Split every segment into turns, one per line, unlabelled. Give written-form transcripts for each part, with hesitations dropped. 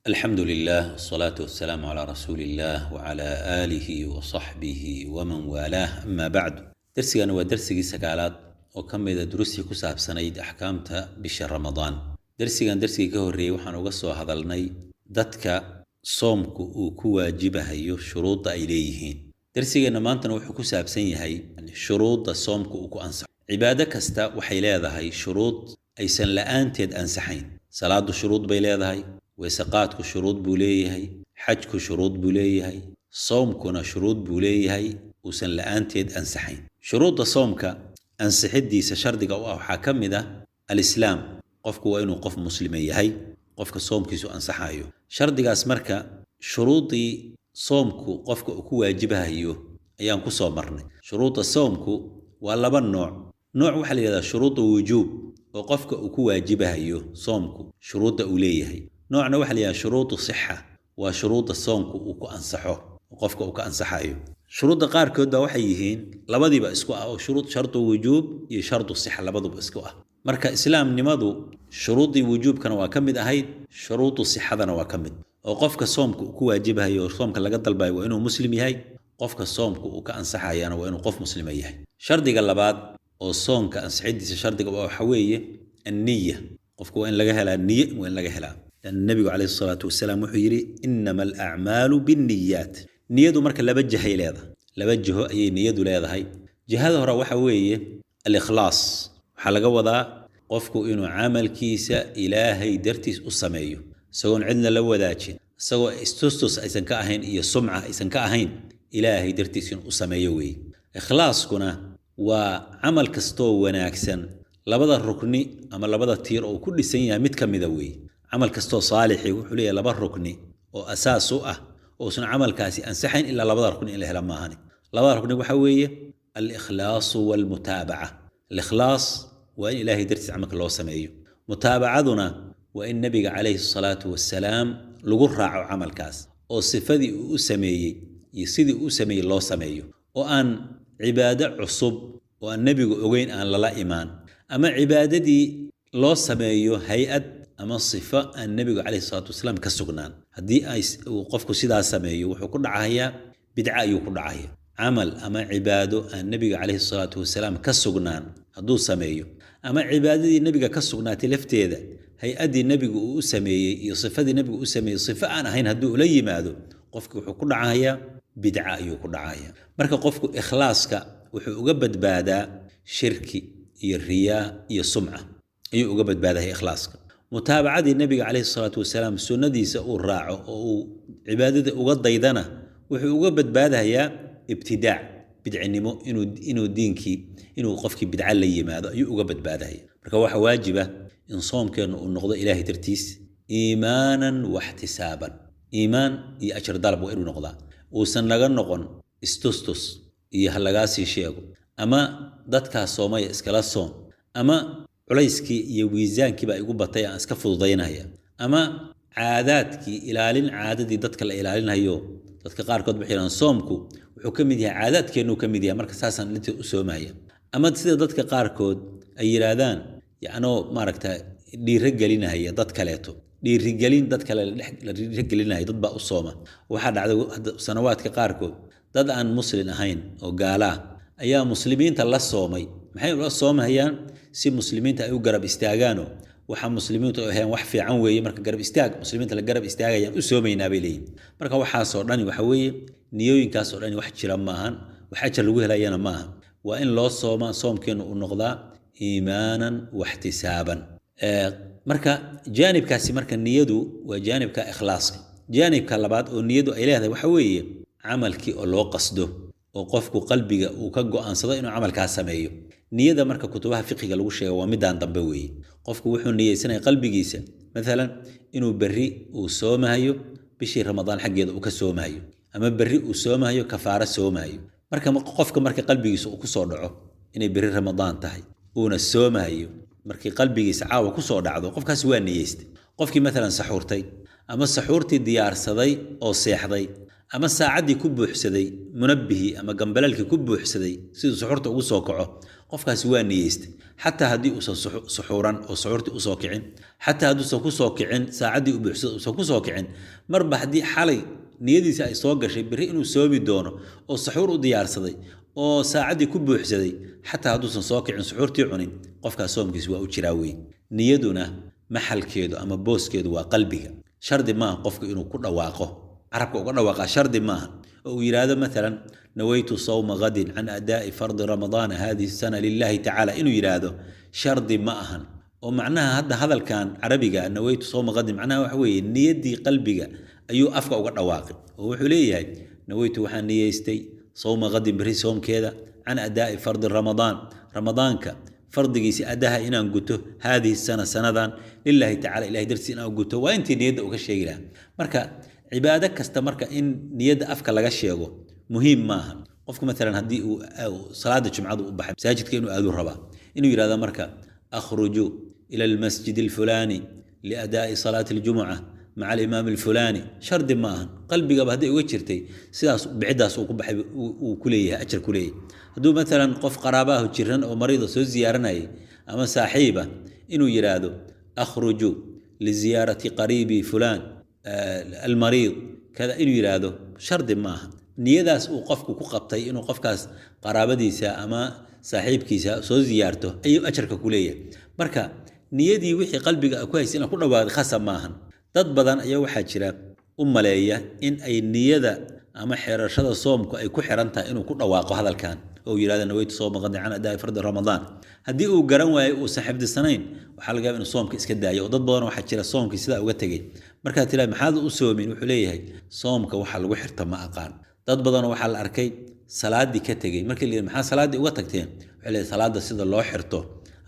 الحمد لله والصلاة والسلام على رسول الله وعلى آله وصحبه ومن والاه، أما بعد. Darsigan waa darsigii sagaalaad oo ka mida duruustii ku saabsanayd axkaamta bisha Ramadaan. Darsigan darsigii ka horreeyey waxaan uga soo hadalnay dadka soomku uu ku waajibahayo shuruudda ay leeyihiin. Darsigeenna maantana wuxuu ku saabsan yahay shuruudda soomku uu ku ansaxo. Cibaado kasta waxay leedahay shuruud aysan la'aanteed ansaxayn. Salaadu shuruud bay leedahay, weesaqaadku shuruud buu leeyahay, xajku shuruud buu leeyahay, soomkuna shuruud buu leeyahay uusan la'aanteed ansaxayn. Shuruudda soomka ansixidiisa shardiga u ah waxaa ka mid ah alislaam. Qofku waa inuu qof muslima yahay, qofka soomkiisu ansaxayo. Shardigaas marka shuruuddii soomku qofka uu ku waajibahayo ayaan ku soo marnay. Shuruudda soomku waa laba nooc. Nooc waxaa la yidhahdaa shuruudu wujuub, oo qofka uu ku waajibahayo soomku shuruudda uu leeyahay. Noocna waxaa la yidhahdaa shuruudu sixa, waa shuruudda soomku uu ku ansaxo, oo qofka uu ka ansaxayo. Shuruudda qaarkood baa waxay yihiin labadiiba isku ah, oo shuruud shardu wujuub iyo shardu sixa labaduba isku ah. Marka islaamnimadu shuruuddii wujuubkana waa ka mid ahayd, shuruudu sixadana waa ka mid, oo qofka soomka uu ku waajibahayo oo soomka laga dalbayo waa inuu muslim yahay, qofka soomka uu ka ansaxayana waa inuu qof muslima yahay. Shardiga labaad oo soonka ansixidiisa shardiga waxa weeye anniya. Qofku waa in laga helaa niye, waa in laga helaa, lan nabigu calayhi salaatu wasalaam wuxuu yidhi: "Inama alacmaalu binniyaat." Niyadu marka laba jihay leedahay, laba jiho ayay niyadu leedahay. Jihada hore waxa weeye alikhlaas. Waxaa laga wadaa qofku inuu camalkiisa Ilaahay dartiis u sameeyo, isagoon cidna la wadaajin, isagoo istustus aysan ka ahayn iyo sumca aysan ka ahayn, Ilaahay dartiis inuu u sameeyo weeye. Ikhlaaskuna waa camal kastoo wanaagsan labada rukni ama labada tiir oo uu ku dhisan yahay mid ka mida weeye. Camal kastoo saalixi wuxuu leeyahay laba rukni oo asaas u ah, ousan camalkaasi ansaxayn ilaa labada rukni in la hela maahane. Labada rukni waxa weeye alikhlaasu waalmutaabaca. Alikhlaas waa in Ilaahay dartiis camalka loo sameeyo, mutaabacaduna waa in Nebiga calayhi salaatu wasalaam lagu raaco camalkaas, oo sifadii uu u sameeyey iyo sidii uu u sameeyey loo sameeyo, oo aan cibaado cusub oo aan nebigu ogeyn aan lala imaan, ama cibaadadii loo sameeyo hay-ad ama sifo aan nebigu calayhi salaatu wasalaam ka sugnaan. Haddii ay uu qofku sidaas sameeyo, wuxuu ku dhacayaa bidca ayuu ku dhacaya. Camal ama cibaado aan nebiga calayhi salaatu wasalaam ka sugnaan hadduu sameeyo, ama cibaadadii nebiga ka sugnaatay lafteeda hay-addii nebigu uu u sameeyey iyo sifadii nebigu u sameeyey sifo aan ahayn hadduu ula yimaado, qofki wuxuu ku dhacayaa bidca ayuu ku dhacaya. Marka qofku ikhlaaska wuxuu uga badbaadaa shirki iyo riyaa iyo sumca ayuu uga badbaadaya ikhlaaska. Mutaabacadii nebiga calayhi salaatu wasalaam sunnadiisa uu raaco oo uu cibaadada uga daydana, wuxuu uga badbaadayaa ibtidaac, bidcinimo, inuu diinkii, inuu qofkii bidca la yimaado ayuu uga badbaadaya. Marka waxa waajiba in soomkeennu uu noqdo Ilaahay dartiis, iimaanan waxtisaaban. Iimaan iyo ajar dalab waa inuu noqdaa, uusan naga noqon istustus iyo ha lagaa sii sheego, ama dadkaa soomaya iskala soon, ama culayskii iyo miisaankii baa igu batay aan iska fududaynaya, ama caadaadkii, ilaalin caadadii dadka la ilaalinayo. Dadka qaarkood waxay yidhahdaan soomku wuxuu ka mid yahay caadaadkeennuu ka mid yahay, marka saasaan inta u soomaya. Ama sida dadka qaarkood ay yidhaahdaan, yacnoo maaragta dhiiro gelinaya dad kaleeto, dhiirigelin dad kale la dhiirigelinayo, dad baa u sooma. Waxaa dhacday hadda sanawaadka qaarkood dad aan muslin ahayn oo gaalaa ayaa muslimiinta la soomay. Maxay ula soomahayaan? Si muslimiinta ay u garab istaagaano. Waxa muslimiintu ay hayaan wax fiican weeye, marka garab istaag muslimiinta la garab istaagayaan u soomaynaa bay leeyihin. Marka waxaasoo dhani waxa weeye niyooyinkaasoo dhani wax jira maahan, wax ajar lagu helayana maaha. Waa in loo soomaa, soomkeennu uu noqdaa iimaanan waxtisaaban. Marka jaanibkaasi, marka niyadu waa jaanibka ikhlaaska. Jaanibka labaad oo niyadu ay leedahay waxa weeye camalkii oo loo qasdo, oo qofku qalbiga uu ka go'aansado inuu camalkaas sameeyo. Niyada marka kutubaha fiqiga lagu sheega waa midaan dambe weeye. Qofku wuxuu niyeysanaya qalbigiisa, maalan inuu berri uu soomahayo, bishii Ramadaan xaggeeda uu ka soomahayo, ama berri uu soomahayo, kafaaro soomahayo. Marka qofka marka qalbigiisa uu kusoo dhaco inay berri Ramadaan tahay uuna soomahayo, markii qalbigiisa caawa kusoo dhacdo, qofkaasi waa niyeystay. Qofkii maalan saxuurtay ama saxuurtii diyaarsaday oo seexday, ama saacaddii ku buuxsaday, munabbihii ama gambalaalkii ku buuxsaday siduu suxuurta ugu soo kaco, Qofkaasi waa niyeystay, xataa haddii uusan suxuuran oo suxuurtii usoo kicin, xataa hadduusan kusoo kicin saacaddii u buuxsada uusan kusoo kicin, marba haddii xalay niyadiisa ay soo gashay berri inuu soomi doono oo saxuur u diyaarsaday oo saacaddii ku buuxsaday, xataa hadduusan soo kicin suxuurtii cunin, qofkaas soomkiisa waa u jiraa wey. Niyaduna maxalkeedu ama booskeedu waa qalbiga. Shardi maaha qofku inuu ku dhawaaqo, carabka uga dhawaaqaa shardi maaha, oo uu yidhaahdo maalan nawaytu sawma gadin can adaa'i fardi ramadaana hadihi sana lillahi tacaala, inuu yidhaahdo shardi ma ahan. Oo macnaha hadda hadalkan carabiga nawaytu sawma gadin macnaha waxa weeye niyaddii qalbiga ayuu afka uga dhawaaqay, oo wuxuu leeyahay nawaytu waxaan niyeystay sawma gadin berri soomkeeda, can adaa'i fardi ramadaan, ramadaanka fardigiisi adaha inaan guto, haadihi sana sanadan, lillahi tacala ilahay dartiis inaan guto. Waa intii niyadda uga sheegi lahaa. Marka cibaado kasta marka in niyadda afka laga sheego muhiim maaha. Qofku maalan haddii uu salaada jumcadu u baxay masaajidka inuu aaduu rabaa, inuu yidhahdo marka akhruju ila almasjid alfulaani liadaa'i salaati aljumuca maca alimaam alfulaani, shardi ma ahan. Qalbigaba hadday uga jirtay sidaas biciddaas uu ku baxay uu ku leeyahay ajar ku leeyahay. Hadduu maalan qof qaraabaahu jiran oo mariida soo ziyaaranayay ama saaxiiba, inuu yidhaahdo akhruju liziyaarati qariibi fulaan almariid kada, inuu yidhaahdo shardi ma aha. Niyadaas uu qofku ku qabtay inuu qofkaas qaraabadiisa ama saaxiibkiisa soo ziyaarto ayuu ajarka ku leeyahay. Marka niyadii wixii qalbiga ku haysa inaad ku dhawaaqdo khasab maahan. Dad badan ayaa waxaa jira u maleeya in ay niyada ama xirashada soomku ay ku xiran tahay inuu ku dhawaaqo hadalkan oo yidhahdo nawaytu sawma qadin can adaa'i fardi ramadaan. Haddii uu garan waayo, uusan xifdisanayn, waxaa laga yaaba inuu soomka iska daayo. Oo dad badan waxaa jira soomkii sidaa uga tegey. Markaad tiraa maxaad u soomin, wuxuu leeyahay soomka waxa lagu xirta ma aqaan. Dad badanoo waxaa la arkay salaaddii ka tegey, markii la yidhi maxaa salaaddii uga tagteen, wuxuu leeyahay salaadda sida loo xirto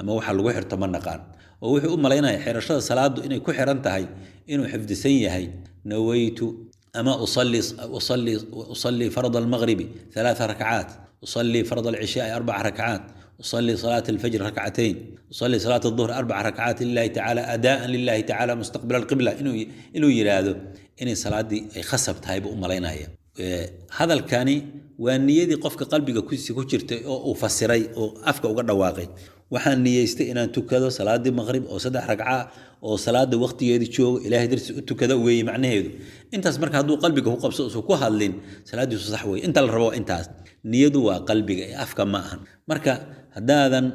ama waxa lagu xirto ma naqaan. Oo wuxuu u malaynaya xirashada salaaddu inay ku xiran tahay inuu xifdisan yahay nawaytu ama usalli farad almagribi 3 rakcaat, usalli farad alcishaai 4 rakcaat, usalli salaat alfajr rakcatayn, usalli salaat alduhr 4 rakcaat lillahi tacaala adaan lillahi tacaala mustaqbil alqibla, inuu yidhaahdo inay salaaddii ay khasab tahay buu u malaynaya. Hadalkani waa niyadii qofka qalbiga ku jirtay oo uu fasiray oo afka uga dhawaaqay. Waxaan niyeystay inaan tukado salaadii maqrib oo 3 ragca oo salaada waqtigeedii joogo, ilaahay dartiis u tukado weeye macnaheedu intaas. Marka hadduu qalbiga ku qabso usan ku hadlin, salaadiisu sax weeye. Inta la rabo waa intaas. Niyadu waa qalbiga ee afka ma ahan. Marka haddaadan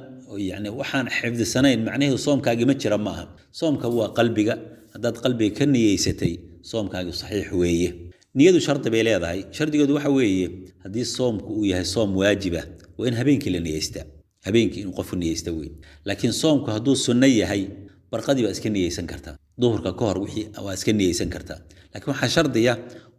yani waxaan xifdisanayn, macnaheedu soomkaagii ma jira ma aha. Soomka waa qalbiga, haddaad qalbiga ka niyeysatay soomkaagi saxiix weeye. Niyadu shardi bay leedahay. Shardigeedu waxa weeye haddii soomku uu yahay soom waajiba, waa in habeenkii la niyeystaa, habeenkii inuu qofku niyeysta wey. Laakiin soomku hadduu sunno yahay, barqadii baa iska niyeysan kartaa, duhurka ka hor wixii waa iska niyeysan kartaa. Laakiin waxaa shardiya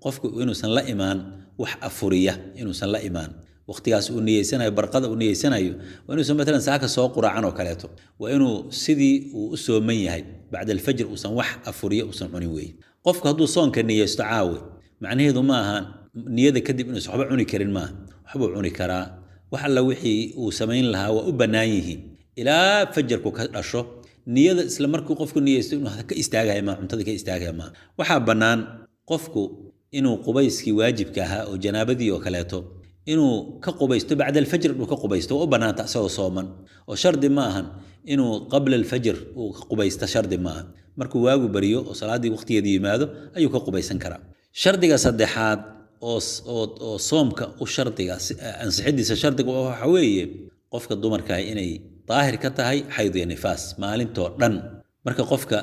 qofku inuusan la imaan wax afuriya, inuusan la imaan waqtigaas uu niyeysanayo, barqada uu niyeysanayo. Waa inuusan maalan saaka soo quraacan oo kaleeto, waa inuu sidii uu u sooman yahay bacda alfajr uusan wax afuriya uusan cunin weeye. Qofku hadduu soonka niyeysto caawe, macnaheedu ma aha niyada kadib inuusan waxba cuni karin maaha. Waxbuu cuni karaa, wax alla wixii uu samayn lahaa waa u bannaan yihiin ilaa fajarku ka dhasho. Niyada isla markuu qofku niyeysto inuu ka istaagaya maa, cuntada ka istaagaya maa. Waxaa bannaan qofku inuu qubayskii waajibka ahaa oo janaabadii oo kaleeto inuu ka qubaysto bacda alfajr, inuu ka qubaysto waa u bannaanta isagoo sooman. Oo shardi ma ahan inuu qabla alfajr uu ka qubaysto, shardi ma ahan. Markuu waagu baryo oo salaaddii waqtigeeda yimaado ayuu ka qubaysan karaa. Shardiga saddexaad oo soomka u shardiga ansixidiisa shardiga waxa weeye qofka dumarkaah inay daahir ka tahay xayd iyo nifaas maalintoo dhan. Marka qofka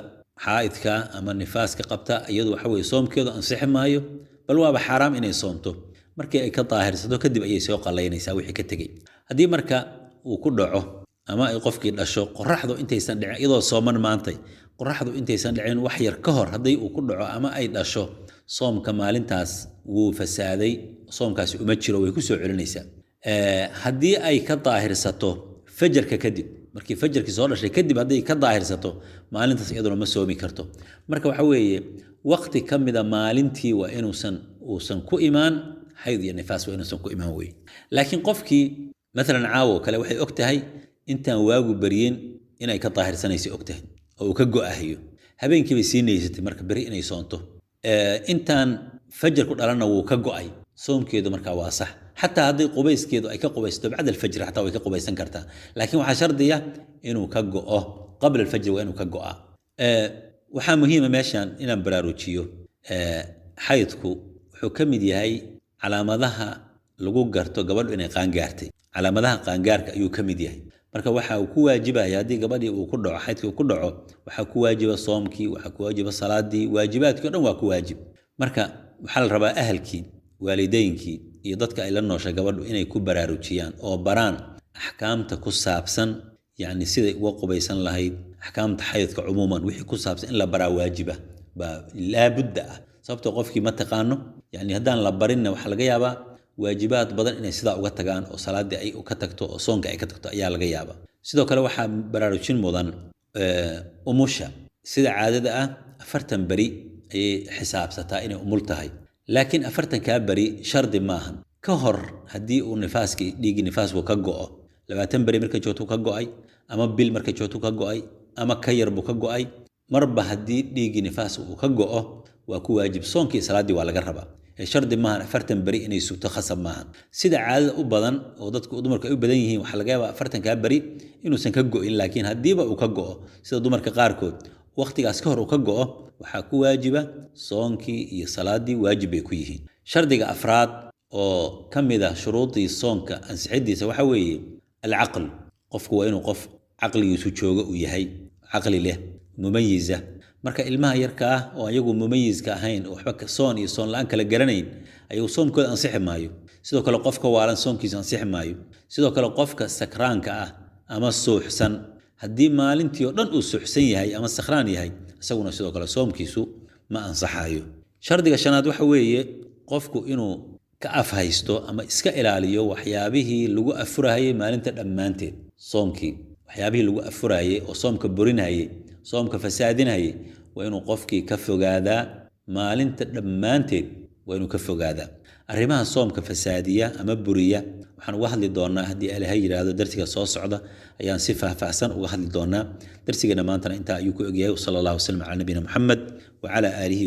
xaa'idka ama nifaaska qabta iyadu waxa weye soomkeedu ansixi maayo, bal waaba xaaraam inay soomto. Markii ay ka daahirsato kadib ayay soo qalaynaysaa wixii ka tegey. Haddii marka uu ku dhaco ama ay qofkii dhasho qoraxdu intaysan dhicin, iyadoo sooman maantay, qoraxdu intaysan dhicin wax yar ka hor hadday uu ku dhaco ama ay dhasho, soomka maalintaas wuu fasaaday, soomkaasi uma jiro, way ku soo celinaysaa. Haddii ay ka daahirsato fajarka kadib, markii fajarkii soo dhashay kadib hadday ka daahirsato, maalintaas iyaduna ma soomi karto. Marka waxa weeye waqti ka mida maalintii waa inuusan uusan ku imaan xayd iyo nifaas, waa inuusan ku imaan weye. Laakiin qofkii maalan caawo kale waxay og tahay intaan waagu baryin inay ka daahirsanaysa og tahay oo uu ka go'ahayo, habeenkii bay sii niyeysatay marka beri inay soonto, intaan fajarku dhalanna wuu ka go'ay, soomkeedu markaa waa sax. Xataa hadday qubayskeedu ay ka qubaysato bacda alfajr, xataa way ka qubaysan kartaa, laakiin waxaa shardiya inuu ka go'o qabla alfajr, waa inuu ka go'a. Waxaa muhiima meeshan inaan baraarujiyo, xaydku wuxuu ka mid yahay calaamadaha lagu garto gabadhu inay qaangaartay. Calaamadaha qaangaarka ayuu ka mid yahay. Marka waxa uu ku waajibaya haddii gabadhii uu ku dhaco xaydkii uu ku dhaco, waxaa ku waajiba soomkii, waxaa ku waajiba salaadii, waajibaadkii o dhan waa ku waajib. Marka waxaa la rabaa ahalkii, waalideynkii iyo dadka ay la nooshay gabadhu inay ku baraarujiyaan oo baraan axkaamta ku saabsan, yacni siday uga qubaysan lahayd, axkaamta xaydka cumuuman wixii ku saabsan in la baraa waajiba baa laabudda ah. Sababtoo qofkii ma taqaano, yacni haddaan la barinna waxaa laga yaabaa waajibaad badan inay sidaa uga tagaan, oo salaaddii ay ka tagto oo soonka ay ka tagto ayaa laga yaabaa. Sidoo kale waxaa baraarujin mudan umusha. Sida caadada ah 40 beri ayay xisaabsataa inay umul tahay, laakiin 40-kaa beri shardi maahan. Ka hor haddii uu nifaaskii, dhiiggii nifaasku ka go'o, 20 beri markay joogto ka go'ay, ama bil markay joogto ka go'ay, ama ka yar buu ka go'ay, marba haddii dhiiggii nifaas uu ka go'o waa ku waajib soonkii, salaaddii waa laga rabaa. Shardi maahan 40 beri inay sugto, khasab maahan. Sida caadada u badan oo dadku dumarku ay u badan yihiin, waxaa laga yaabaa 40-kaa beri inuusan ka go'in, laakiin haddiiba uu ka go'o, sida dumarka qaarkood wakhtigaas ka hor uu ka go'o, waxaa ku waajiba soonkii iyo salaaddii, waajib bay ku yihiin. Shardiga afraad oo ka mid ah shuruudii soonka ansixidiisa waxa weeye alcaql. Qofku waa inuu qof caqligiisu joogo uu yahay, caqli leh, mumayiza. Marka ilmaha yarka ah oo ayagu mumayiska ahayn oo waxba soon iyo soon la-aan kala garanayn, ayagu soomkooda ansixi maayo. Sidoo kale qofka waalan soonkiisu ansixi maayo. Sidoo kale qofka sakraanka ah ama suuxsan, haddii maalintii oo dhan uu suuxsan yahay ama sakraan yahay, isaguna sidoo kale soomkiisu ma ansaxayo. Shardiga shanaad waxa weeye qofku inuu ka afhaysto ama iska ilaaliyo waxyaabihii lagu afurahayay maalinta dhammaanteed. Soomkii waxyaabihii lagu afurahayay oo soomka burinhayay, soomka fasaadinhayay, waa inuu qofkii ka fogaadaa maalinta dhammaanteed, waa inuu ka fogaadaa. Arrimaha soomka fasaadiya ama buriya waxaan uga hadli doonaa haddii Ilahay yidhaahdo darsiga soo socda ayaan si faahfaahsan uga hadli doonaa. Darsigana maantana intaa ayuu ku egyahay. Wasala allahu wasalam calaa nabiyina Muxamed wacala aalihi.